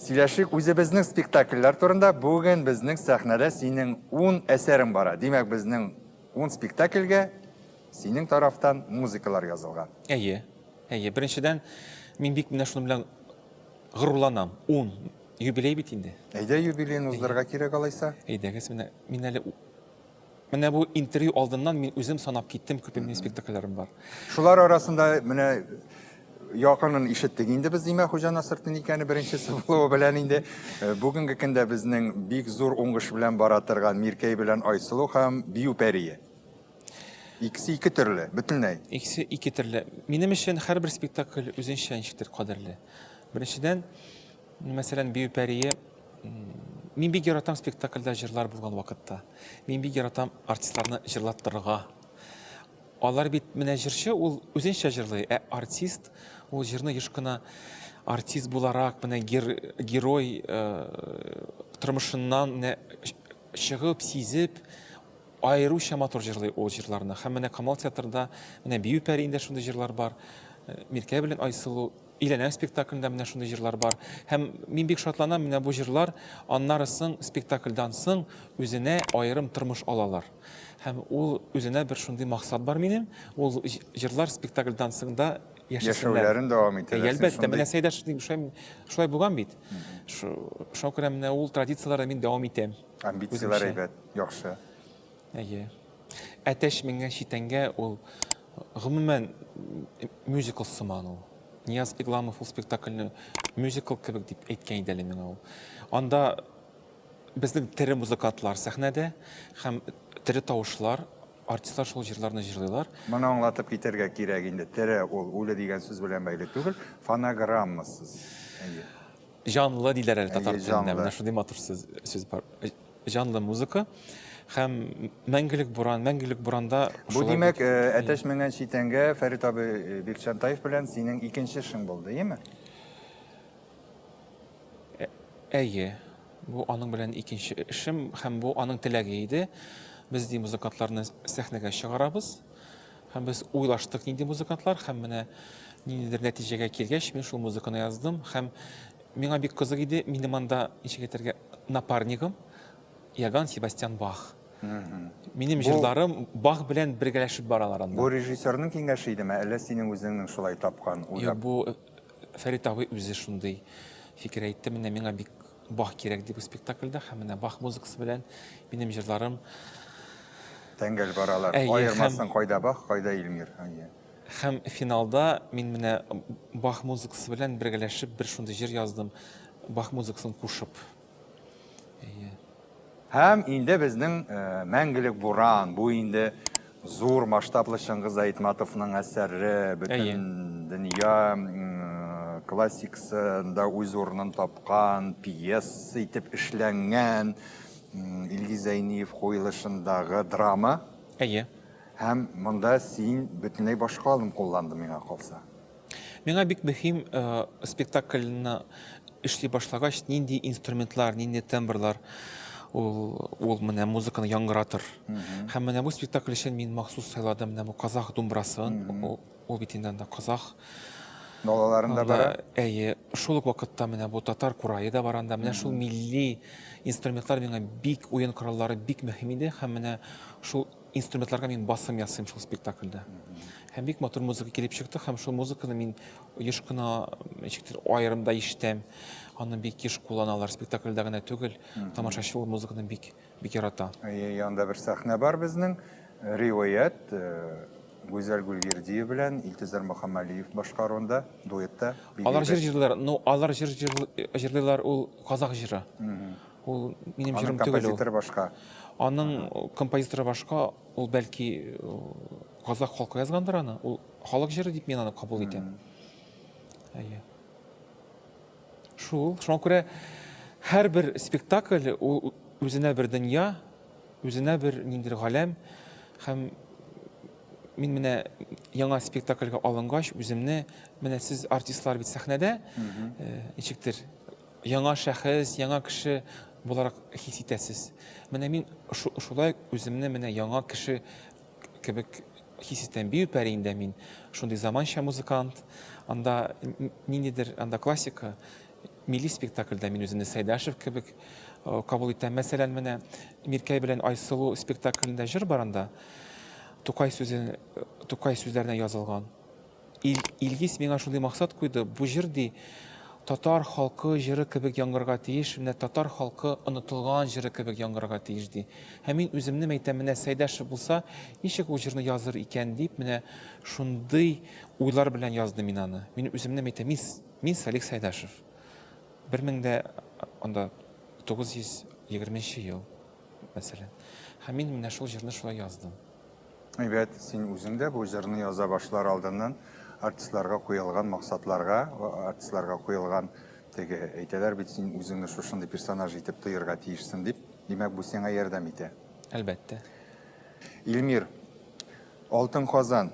сөйләшик үзебезнең спектакльләр турында. Бүген безнең сәхнәдә синең 10 әсәрең бара. Димәк, безнең 10 спектакльгә синең тарафтан музыкалар язылган.
Әйе. Әйе, беренчедән, мин бик менә шуның белән горурланам. 10 юбилей бит инде.
Әйдә юбилейны уздырырга кирәк алайса.
Әйдәгез, менә мин әле менә бу интервью алдыннан мин үзем санап киттем, күпме минем спектакльләрем бар.
Шулар арасында менә якынын ишеттек инде без Димә Хуҗа Насретдин икәне беренчесе булуы белән инде. Э, бүгенге көндә безнең бик зур уңыш белән бара торган Миркәй белән Айсылу һәм Бию пәрие. Икесе ике төрле, бөтенләй.
Икесе ике төрле. Минем өчен һәрбер спектакль үзенчә ничектер кадерле. Беренчедән, мәсәлән, Бию пәрие мин бик яратам спектакльдә җырлар булган вакытта. Мин бик яратам артистларны җырлаттырырга. Алар бит менә җырчы ул үзенчә җырлый, ә артист ул җырны еш кына артист буларак, менә гер, герой э, тормышыннан менә чыгып, сизеп, аеруча матур җырлый ул җырларны. Һәм менә Камал театрында менә Бию пәриендә шундый җырлар бар. Э, Миркәй белән Айсылу Өйләнәм спектаклендә менә шундый җырлар бар. Һәм мин бик шатланам, менә бу җырлар аннары соң спектакльдан соң үзенә аерым тормыш алалар. Һәм ул үзенә бер шундый максат бар минем, ул җырлар спектакльдан соң да яшәсеннәр.
Яшәүләрен дәвам итәләр.
Әлбәттә, менә Сәйдәш шулай, шулай булган бит. Шуңа күрә менә ул традицияләрне мин дәвам итәм.
Амбицияләр әйбәт, яхшы.
Әйе. Әтәч менгән читәнгә ул гомумән мюзикл сыман ул. Нияз Игламов ул спектакльне мюзикл кебек дип әйткән иде әле миңа ул. Анда Безнең тере музыкантлар сәхнәдә һәм тере тавышлар, артистлар шул җырларны җырлыйлар.
Моны аңлатып китәргә кирәк инде, тере ул үле дигән сүз белән бәйле түгел, фонограммасыз.
Әйе. Җанлы диләр әле татар телендә. Менә шундый матур сүз, сүз бар. Җанлы музыка һәм мәңгелек буран, мәңгелек буранда
Бу димәк, э, әтәч менгән читәнгә Фәрит абый э, Бикчәнтаев белән синең икенче эшең булды, әйеме?
Әйе, бу аның белән икенче эшем һәм бу аның теләге иде. Без ди музыкантларны сәхнәгә чыгарабыз. Һәм без уйлаштык нинди музыкантлар һәм менә ниндидер нәтиҗәгә килгәч, мин шул музыканы яздым һәм миңа бик кызык иде, минем анда, ничек әйтергә, напарнигым Иоганн Себастьян Бах. Минем җырларым Бах белән бергәләшеп баралар анда.
Бу режиссерның киңәше идеме, әллә синең үзеңнең шулай тапкан,
уйлап? Юк, бу Фәрит абый үзе шундый фикер әйтте, менә миңа бик Бах кирәк дип спектакльдә һәм менә Бах музыкасы белән минем җырларым
тәңгәл баралар. Аермассың кайда Бах, кайда Илмир. Әйе.
Һәм финалда мин менә Бах музыкасы белән бергәләшеп бер шундый җыр яздым, Бах музыкасын кушып.
Әйе. Һәм инде безнең Мәңгелек буран, бу инде зур масштаблы Чыңгыз Айтматовның әсәре, бөтен дөнья классикасында үз урынын тапкан пьеса итеп эшләнгән Илгиз Зәйниев куелышындагы драма.
Әйе.
Һәм монда син бөтенләй башка алым кулландың, миңа калса.
Миңа бик мөһим э, спектакльне эшли башлагач, нинди инструментлар, нинди тембрлар ул, ул менә музыканы яңгыратыр. Һәм менә бу спектакль өчен мин махсус сайладым менә бу казах думбрасын. Ул, ул бит инде анда казах.
Далаларында бара.
Әйе, шул ук вакытта менә бу татар курае да бар анда. Менә шул милли инструментлар миңа бик уен кораллары бик мөһим иде һәм менә шул инструментларга мин басым ясыйм шул спектакльдә. Һәм бик матур музыка килеп чыкты, һәм шул музыканы мин еш кына ничектер аерым да ишетәм. Аны бик еш кулланалар, спектакльдә генә түгел, тамашачы ул музыканы бик бик ярата.
Әйе, янда бер сәхнә бар безнең. Риваять э, Гүзәл Гүлгирдиева белән Илтизар Мөхәммәлиев башкаруында дуэтта.
Алар җыр җырлыйлар, но алар җыр җырлыйлар ул казах җыры. Ул минем җырым
түгел ул. Композиторы башка.
Аның композиторы башка, ул бәлки казах халкы язгандыр аны. Ул халык җыры дип мин аны кабул итәм. Әйе. Шул, шуңа күрә һәрбер спектакль ул үзенә бер дөнья, үзенә бер ниндидер галәм һәм мин менә яңа спектакльгә алынгач, үземне менә сез артистлар бит сәхнәдә, э, ничектер яңа шәхес, яңа кеше буларак хис итәсез. Менә мин шулай үземне менә яңа кеше кебек хис итәм. Бию пәриендә мин шундый заманча музыкант, анда ниндидер анда классика, милли спектакльдә мин үземне Сәйдәшев кебек э, кабул итәм. Мәсәлән, менә Миркәй белән Айсылу спектаклендә җыр бар анда. Тукай сүзе, Тукай сүзләренә язылган. Ил, Илгиз миңа шундый максат куйды, бу җыр, ди, татар халкы җыры кебек яңгырарга тиеш, менә татар халкы онытылган җыры кебек яңгырарга тиеш, ди. Һәм мин үземне әйтәм, менә Сәйдәшев булса, ничек ул җырны языр икән дип, менә шундый уйлар белән яздым мин аны. Мин үземне әйтәм, мин, мин Салих Сәйдәшев. 1920 ел, мәсәлән. Һәм мин менә шул җырны шулай яздым.
Әйбәт, син үзең дә бу җырны яза башлар алдыннан артистларга куелган максатларга, артистларга куелган теге әйтәләр бит, син үзеңне шушындый персонаж итеп тоерга тиешсең дип. Димәк, бу сиңа ярдәм итә.
Әлбәттә.
Илмир, Алтын Казан.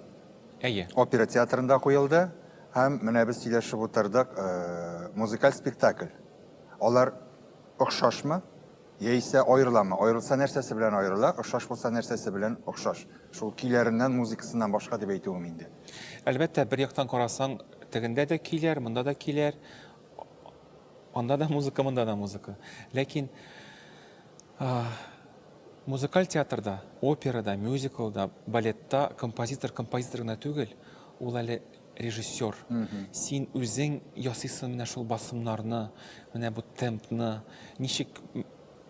Әйе.
Опера театрында куелды һәм менә без сөйләшеп утырдык, музыкаль спектакль. Алар охшашмы? Яисә аерыламы? Аерылса нәрсәсе белән аерыла, охшаш булса нәрсәсе белән охшаш? Шул көйләреннән, музыкасыннан башка дип әйтүем инде.
Әлбәттә, бер яктан карасаң, тегендә дә көйләр, монда да көйләр, анда да музыка, монда да музыка. Ләкин музыкаль театрда, операда, мюзиклда, балетта композитор композитор гына түгел, ул әле режиссер. Син үзең ясыйсың менә шул басымнарны, менә бу темпны, ничек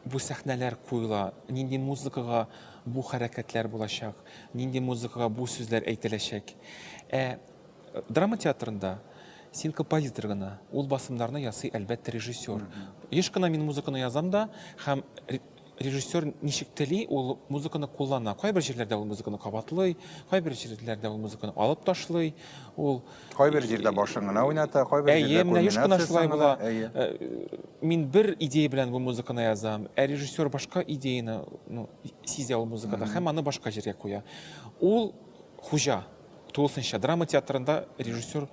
бу сәхнәләр куела, нинди музыкага бу хәрәкәтләр булачак, нинди музыкага бу сүзләр әйтеләчәк. Ә драма театрында син композитор гына, ул басымнарны ясый, әлбәттә, режиссер. Еш кына мин музыканы язам да һәм режиссер ничек тели, ул музыканы куллана. Кайбер җирләрдә ул музыканы кабатлый, кайбер җирләрдә ул музыканы алып ташлый. Ул
кайбер җирдә башын гына уйната, кайбер җирдә
Әйе, менә еш кына шулай була. Э, мин бер идея белән бу музыканы язам, ә режиссер башка идеяны ну, сизә ул музыкада һәм аны башка җиргә куя. Ул хуҗа, тулысынча драма театрында режиссер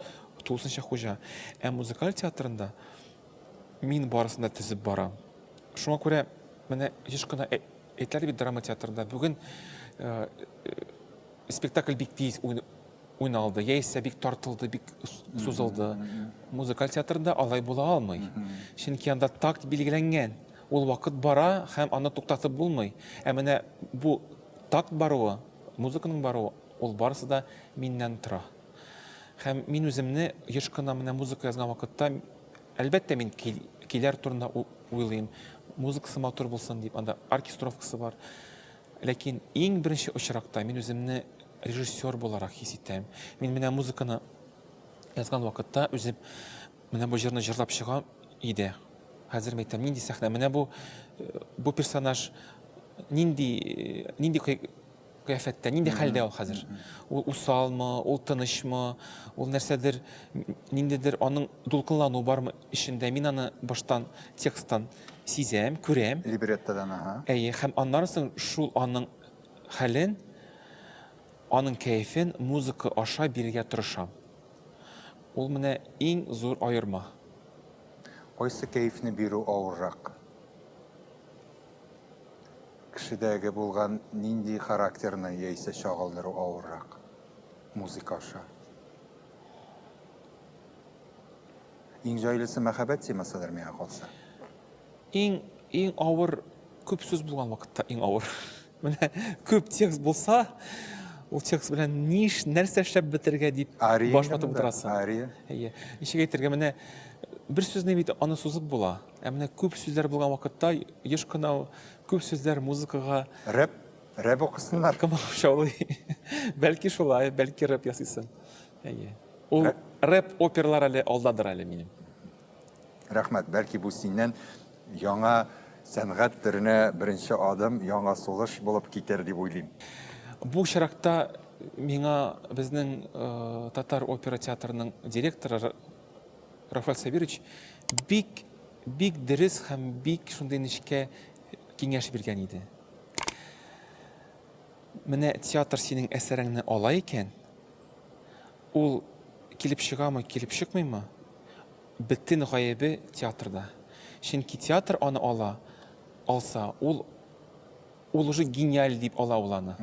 тулысынча хуҗа. Ә музыкаль театрында мин барысын да төзеп барам. Шуңа күрә менә еш кына әйтәләр бит драма театрында бүген э, спектакль бик тиз уйналды, яисә бик тартылды, бик сузылды. Музыкаль театрында алай була алмый. Чөнки анда такт билгеләнгән. Ул вакыт бара һәм аны туктатып булмый. Ә менә бу такт баруы, музыканың баруы, ул барысы да миннән тора. Һәм мин үземне еш кына менә музыка язган вакытта, әлбәттә, мин көйләр турында уйлыйм. Музыкасы матур булсын дип, анда оркестровкасы бар. Ләкин иң беренче очракта мин үземне режиссер буларак хис итәм. Мин менә музыканы язган вакытта үзем менә бу җырны җырлап чыгам иде. Хәзер мин әйтәм, нинди сәхнә? Менә бу бу персонаж нинди нинди кыяфәттә, нинди хәлдә ул хәзер? Ул усалмы, ул тынычмы, ул нәрсәдер, ниндидер аның дулкынлану бармы эчендә? Мин аны баштан тексттан сизәм, күрәм.
Либреттодан, ага.
Әйе, һәм аннары соң шул аның хәлен, аның кәефен музыка аша бирергә тырышам. Ул менә иң зур аерма.
Кайсы кәефне бирү авыррак? Кешедәге булган нинди характерны яисә чагылдыру авыррак музыка аша? Иң җайлысы мәхәббәт темасыдыр миңа калса.
Иң иң авыр күп сүз булган вакытта иң авыр. Менә күп текст булса, ул текст белән ниш нәрсә эшләп бетерергә дип баш ватып утырасың.
Ария.
Әйе. Ничек әйтергә, менә бер сүзне бит аны сузып була. Ә менә күп сүзләр булган вакытта еш кына күп сүзләр музыкага
Рэп, рэп укысыннар.
Комачаулый. Бәлки шулай, бәлки рэп ясыйсың. Әйе. Ул рэп оперлар әле алдадыр әле минем.
Рәхмәт. Бәлки бу синнән яңа сәнгать төренә беренче адым, яңа сулыш булып китәр дип уйлыйм.
Бу очракта миңа безнең э, татар опера театрының директоры Рафаэль Сабирович бик, бик дөрес һәм бик шундый нечкә киңәш биргән иде. Менә театр синең әсәреңне ала икән, ул килеп чыгамы, килеп чыкмыймы, бөтен гаебе театрда. Чөнки театр аны ала, алса, ул ул уже гениаль дип ала ул аны.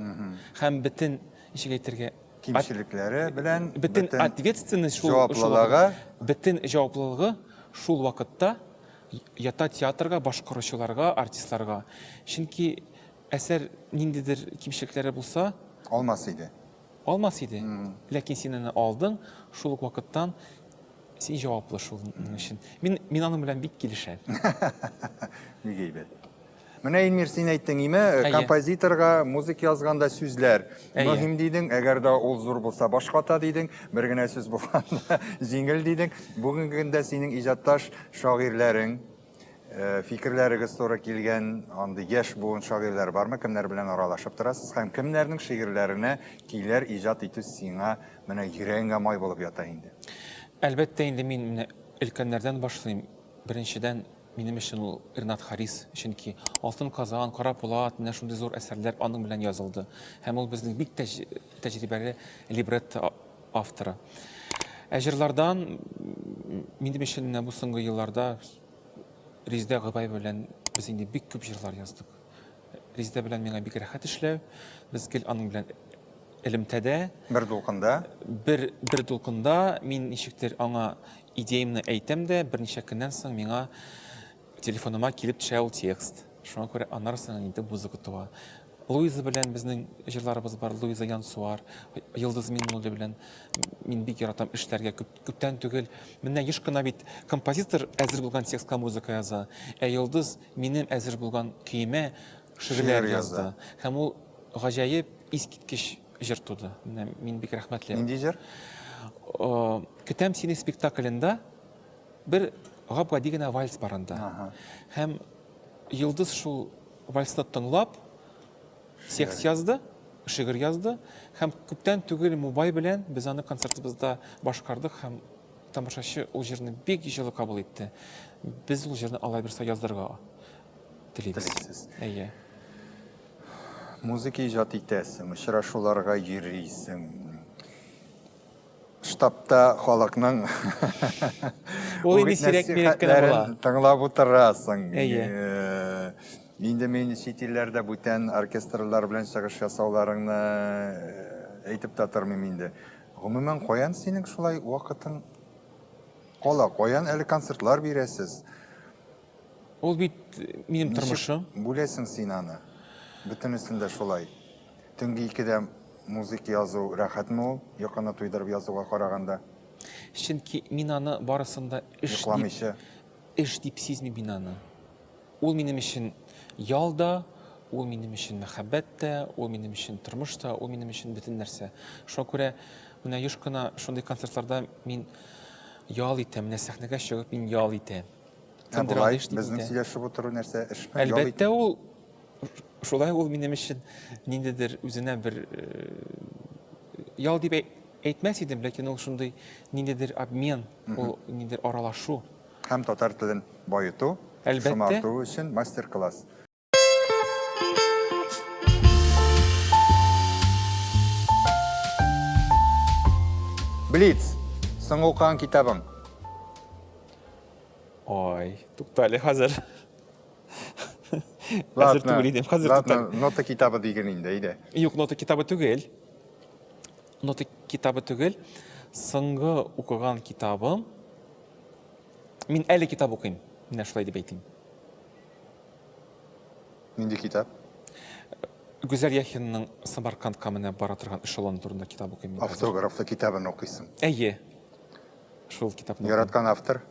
Һәм бөтен, ничек әйтергә,
кимчелекләре белән
бөтен ответственность
шул җаваплылыгы,
бөтен җаваплылыгы шул вакытта ята театрга, башкаручыларга, артистларга. Чөнки әсәр ниндидер кимчелекләре булса,
алмас иде.
Алмас иде. Ләкин син аны алдың, шул ук вакыттан син җаваплы шуның өчен. Мин мин аның белән бик килешәм.
Бик әйбәт. Менә Илмир, син әйттең име, композиторга музык язганда сүзләр мөһим дидең, әгәр дә ул зур булса баш ката дидең, бер генә сүз булганда җиңел дидең. Бүгенге көндә синең иҗатташ шагыйрьләрең, Фикерләрегез туры килгән андый яшь буын шагыйрьләр бармы? Кемнәр белән аралашып торасыз һәм кемнәрнең шигырьләренә көйләр иҗат итү сиңа менә йөрәгеңә май булып ята инде?
Әлбәттә инде мин менә өлкәннәрдән башлыйм. Беренчедән, минем өчен ул Ренат Харис, чөнки Алтын Казан, Кара Пулат, менә шундый зур әсәрләр аның белән язылды. Һәм ул безнең бик тәҗрибәле либретто авторы. Ә җырлардан минем өчен менә бу соңгы елларда Резидә Гобәева белән без инде бик күп җырлар яздык. Резидә белән миңа бик рәхәт эшләү. Без гел аның белән элемтәдә.
Бер дулкында.
Бер, бер дулкында мин ничектер аңа идеямне әйтәм дә, берничә көннән соң миңа телефоныма килеп төшә ул текст. Шуңа күрә аннары соң инде музыка туа. Луиза белән безнең җырларыбыз бар, Луиза Янсуар, Йолдыз Миңнуллина белән мин бик яратам эшләргә, күп, күптән түгел. Менә еш кына бит композитор әзер булган текстка музыка яза, ә Йолдыз минем әзер булган көемә шигырьләр язды. Һәм ул гаҗәеп, искиткеч җыр туды. Менә мин бик рәхмәтле.
Нинди җыр?
Көтәм сине спектаклендә бер гап-гади генә вальс бар анда. Һәм Йолдыз шул вальсны тыңлап, текст язды, шигырь язды һәм күптән түгел Мубай белән без аны концертыбызда башкардык һәм тамашачы ул җырны бик җылы кабул итте. Без ул җырны алай булса яздырырга телибез.
Телисез.
Әйе.
Музыка иҗат итәсең, очрашуларга йөрисең. Штабта халыкның
Ул инде сирәк мирәк кенә була.
Тыңлап утырасың.
Әйе.
Инде мин чит илләрдә бүтән оркестрлар белән чыгыш ясауларыңны әйтеп тә тормыйм инде. Гомумән, каян синең шулай вакытың кала? Каян әле концертлар бирәсез?
Ул бит минем тормышым.
Бүләсең син аны. Бөтенесен дә шулай. Төнге икедә музыка язу рәхәтме ул, йокыны туйдырып язуга караганда?
Чөнки мин аны барысын да эш
дип,
эш дип сизмим мин аны. Ул минем өчен ял да, ул минем өчен мәхәббәт тә, ул минем өчен тормыш та, ул минем өчен бөтен нәрсә. Шуңа күрә менә еш кына шундый концертларда мин ял итәм, менә сәхнәгә чыгып мин ял итәм.
Ә болай безнең сөйләшеп утыру нәрсә, эшме?
Әлбәттә, ул шулай ул минем өчен ниндидер үзенә бер ял дип әйтмәс идем, ләкин ул шундый ниндидер обмен, ул ниндидер аралашу.
Һәм татар телен баету, шомарту өчен мастер-класс. Блиц. Соңгы укыган китабың.
Ой, туктале хәзер. Хәзер түгел идем, хәзер
туктале. Нота китабы диген инде, әйдә.
Юк, нота китабы түгел. Нота китабы түгел. Соңгы укыган китабым. Мин әле китап укыйм. Менә шулай дип әйтим.
Нинди китап?
Гүзәл Яхинның Самаркандка менә бара торган эшелон турында китап укыйм мин
хәзер. Автографлы китабын укыйсың.
Әйе. Шул китапны укыйм.
Яраткан автор?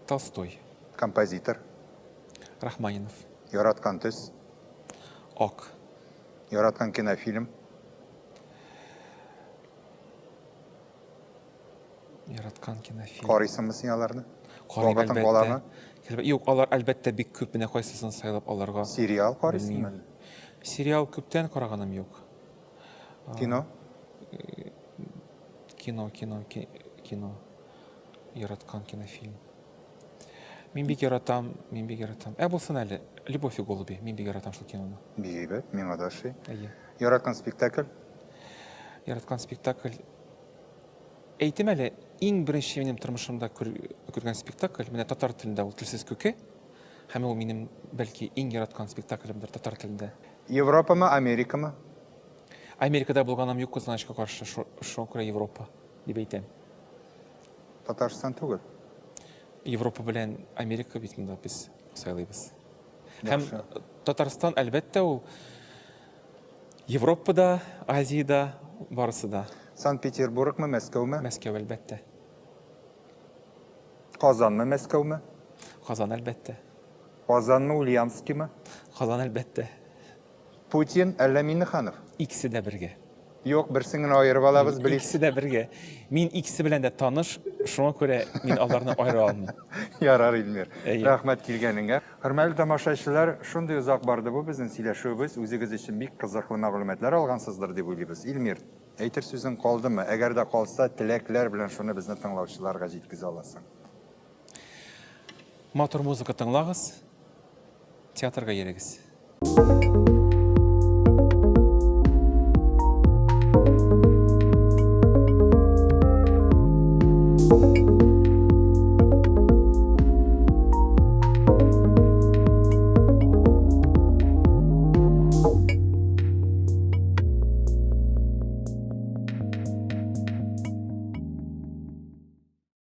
Толстой.
Композитор?
Рахманинов.
Яраткан төс?
Ак.
Яраткан кинофильм?
Яраткан кинофильм.
Карыйсыңмы син аларны?
Карыйм, әлбәттә. Каламы? Юк, алар әлбәттә бик күп, менә кайсысын сайлап алырга.
Сериал карыйсыңмы әллә?
Сериал күптән караганым юк.
Кино?
Кино, кино, кино. Яраткан кинофильм. Мин бик яратам, мин бик яратам. Ә булсын әле, Любовь и голуби. Мин бик яратам шул киноны.
Бик әйбәт, миңа да ошый.
Әйе.
Яраткан спектакль?
Яраткан спектакль Әйтим әле, иң беренче минем тормышымда күргән спектакль, менә татар телендә ул Телсез күке. Һәм ул минем, бәлки, иң яраткан спектаклемдер татар телендә.
Европамы, Америкамы?
Америкада булганым юк, кызганычка каршы, шуңа күрә Европа дип әйтәм.
Татарстан түгел.
Европа белән Америка бит монда без сайлыйбыз. Һәм Татарстан, әлбәттә, ул Европа да, Азия да, барысы да.
Санкт-Петербургмы, Мәскәүме?
Мәскәү, әлбәттә.
Казанмы, Мәскәүме?
Казан, әлбәттә.
Казанмы, Ульяновскимы?
Казан, әлбәттә.
Путин әллә Миңнеханов?
Икесе дә бергә.
Юк, берсен генә аерып алабыз, блиц.
Икесе дә бергә. Мин икесе белән дә таныш, шуңа күрә мин аларны аера алмыйм.
Ярар, Илмир. Рәхмәт килгәнеңә. Хөрмәтле тамашачылар, шундый озак барды бу безнең сөйләшүебез. Үзегез өчен бик кызыклы мәгълүматлар алгансыздыр дип уйлыйбыз. Илмир, әйтер сүзең калдымы? Әгәр дә калса, теләкләр белән шуны безне тыңлаучыларга җиткезә аласың.
Матур музыка тыңлагыз, театрга йөрегез.